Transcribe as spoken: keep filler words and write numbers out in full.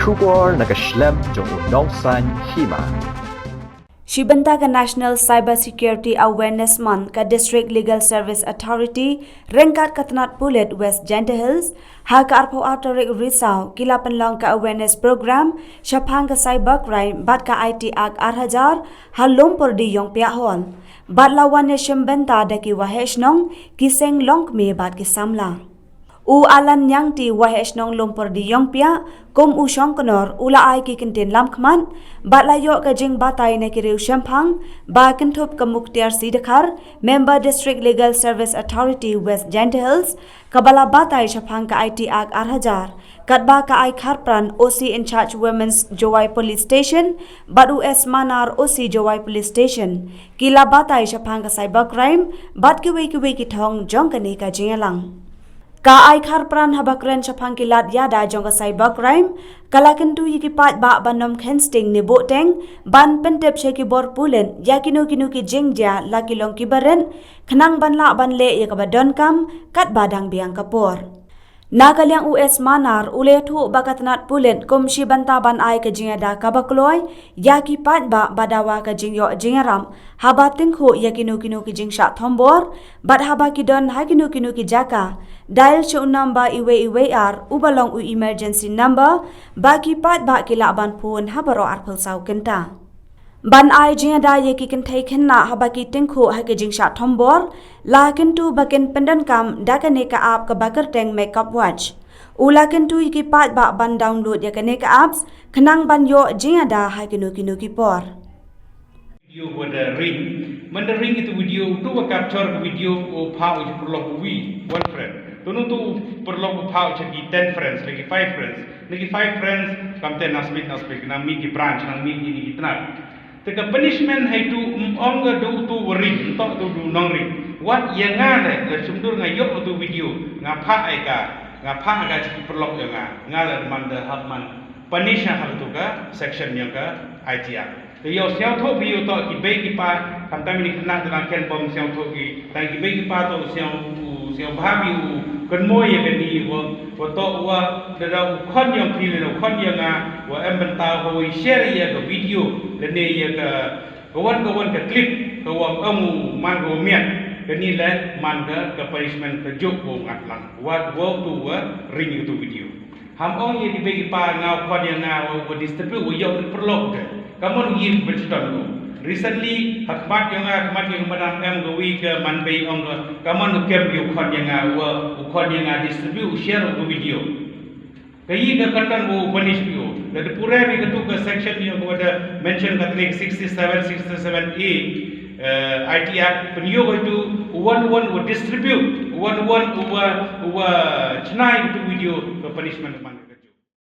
Khubor na ka shlem jong u nongsan hima. Shibynta ka National Cyber Security Awareness Month ka District Legal Service Authority ryngkat ka tnat pulit West Jaintia Hills ha ka arphew ar tarik Risaw ki la pynlong ka awareness program shaphang ka cyber crime bad ka I T Act ar hajar ha Lumpur Diong Piah Hall. Bad la wan ïa shim bynta da ki waheh shnong, ki seng longkmie bad ki samla. U Alan Nyangti, waheh shnong Lumpur Diong Piah, kum u shongknor, u la ai ki kyntien lamkhmat bad la ïoh ka jingbatai na ki riew shemphang ba kynthup ka Muktiar C Dkhar, Member District Legal Service Authority West Jaintia Hills, kaba la batai shaphang ka I T Act ar hajar, katba ka I Kharpran, O C in charge Women's Jowai Police Station, bad u S Manar, O C Jowai Police Station, ki la batai shaphang ka cyber crime bad kiwei kiwei ki thong jong kane ka jingïalang. Ka I Kharpran, haba kren shaphang ki lad ïada jong ka cyber crime, ka la kyntu ïa ki paidbah ban ym kheiñ sting ne buhteng ban pyntip sha ki bor pulit ïa kino kino ki jingjia, la ki long kiba rit, khnang ban lah ban leh ïa kaba donkam katba dang biang ka por. Na ka liang u S Manar, u la ïathuh ba ka tnat pulit kum shibynta ban ai ka jingïada kaba kloi ïa ki paidbah ba dawa ka jingïoh jingïarap haba tyngkhuh ïa kino kino ki jingshah thombor, bad haba ki don ha kino kino ki jaka, dial sha u number uwei uwei ar uba long u emergency number, ba ki paidbah ki lah ban phone ha baroh arphew saw kynta. Ban ai jingïada ïa ki kynthei khynnah haba ki tyngkhuh ha ki jingshah thombor, la kyntu ba kin pyndonkam da kane ka app kaba kyrteng Makeup Watch. U la kyntu ïa ki paidbah ban download ïa kane ka apps khnang ban ïoh jingïada ha kino kino ki por. Video ba da ring. Man da ring ïa utu video, utu ba capture ka video u phah u paralok uwi, one friend. Te utu paralok u phah u sha ki ten friends, lane ki five friends. Lane ki five friends, kamte nang sbit, nang sbit, nang mih ki branch, nang mih ki, ki tnat. Te ka punishment ha utu, ym ong ka da utu ba ring, ym toh da utu u nongring. Wat ïa nga leh, lada shu dur nga ïoh utu video, nga phah ïa ka, nga phah ïa ka sha ki paralok ïa nga, nga leh man da hap ban punish ha utu ka section ïa ka I T Act. Te ïoh sngewthuh phi ïoh toh ki bei ki pa, khamtam ïa ki khynnah te dang ken bym sngewthuh ki, tang ki bei ki pa toh u sngewbha phi u kynmaw ïa kane, wa, wa toh wa, lada u khon ïa phi lane u khon ïa nga, wa em bynta wa i share ïa ka video, lane ïa ka, ka wan ka wan ka clip, ka wa em u man ka wa miat, kane leh man ka, ka punishment kajuh ka wa ngat lang. Wat wa utu wa ring ïa utu video. Ham ong ïa ki bei ki pa nga u khon ïa nga wa, wa distribute wa ïoh ki paralok te. Ka mon u ïing ban sdang u. Recently, ha khmat ïa nga, khmat ïa nga madam em ka wi ka man bei ong ka, ka mon u kem ïa u khon ïa nga wa, u khon ïa nga distribute u share u video. Ka ïing ka kyrteng u punish phi u. Da da pure ri ka tu ka section ïa ka wa da mention ka trik sixty-seven, sixty-seven A, eh, I T Act, pynïoh ka tu, u wan u wan u distribute, u wan u wan u wa, u wa chna ïa ka tu video ka punishment man.